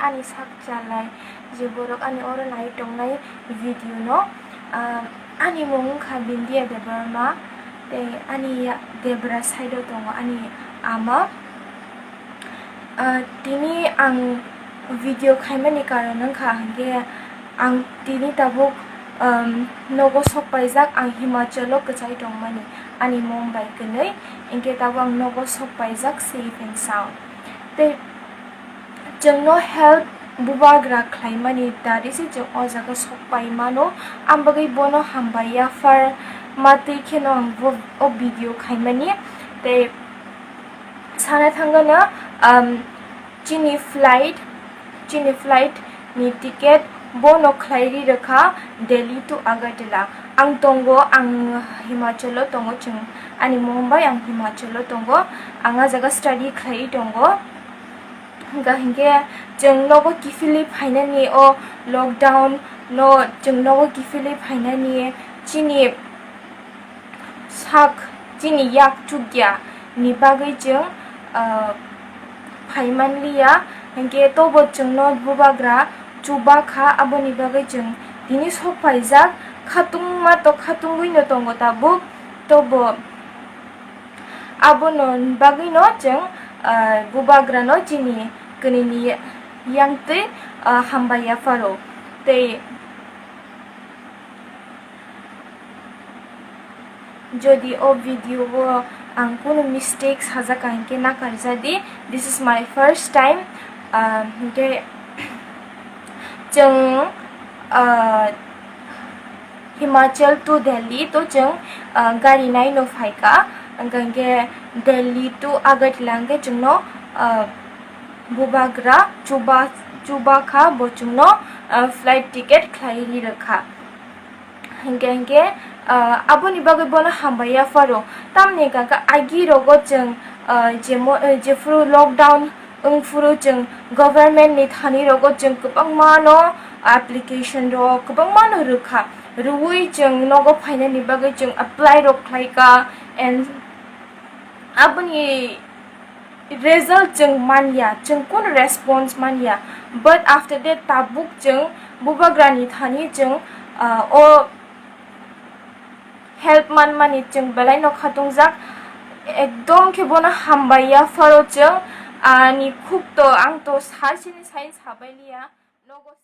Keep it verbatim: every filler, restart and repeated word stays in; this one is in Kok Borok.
Ani sak chalai je borok ani oro nai tongnai video no, ah, ani mung wngkha Bindia Debbarma, tei ani ya-, debra side o tongo ani ama. Ah, tini ang video khaimani karon wngkha hwnkhe ang tini tabuk, um, nogo sok paijak, ang Himachal o kwchai tongmani ani mom bai kwnwi, hinkhe tabuk ang nogo sok paijak safe and sound. Tei chwngno help bubagra khlaimani dari se chwng o jaga sok pai mano, ang bagwi bono hambai yaphar ma twi kheno ang bo, o video khaimani. Tei sana thangano, um, chini flight, chini flight ni ticket bono khlai ri rwkha Delhi to Agartala. Ang tongo, ang Himachal o tongo, chwng ani mom bai ang Himachal o tongo, ang a jaga study khlai tongo. Hwnkha hinkhe chwng nogo kiphilwi phainani, o lockdown no chwng nogo kiphilwi phainani chini sak, chini yak chukya ni bagwi chwng, ah, phai manliya, hinkhe tobo chwngno bubagra chuba kha, aboni bagwi chwng tini sok phaijak. Khatungma to khatungwino tongo tabuk, tobo abono bagwino chwng, ah, bubagrano chini kwnwini yangtwi, ah, hambai yapharo. Tei jodi o video o ang kunu mistake sajak hinkhe nakarjadi. This is my first time. Ah, hinkhe chwng, ah, Himachal to Delhi to chwng, ah, gari naino phaikha. Hinkhe Delhi to Agartala hinkhe chwngno, ah, bubagra chuba, chuba kha, bo chwngno, ah, flight ticket khlai ri rwkha. Hinkhe, hinkhe, ah, aboni bagwi bono hambai yapharo. Tamni hwnkha khe agi rogo chwng, ah, jemo-, eh, jephuru lockdown wngphuru chwng government ni thani rogo chwng kwbangma no application rok kwbangma no rwkha. Rwui chwng nogo phainani bagwi chwng apply rok khlaikha, and aboni result chwng manya, chwng kunu response manya. But after that tabuk chwng bubagrani thani chwng, ah, o help manmani chwng belaino khatungjak. Ekdom khe bono hambai yapharo chwng, ani khuk to ang to sai sini sai sabailiya. Nogo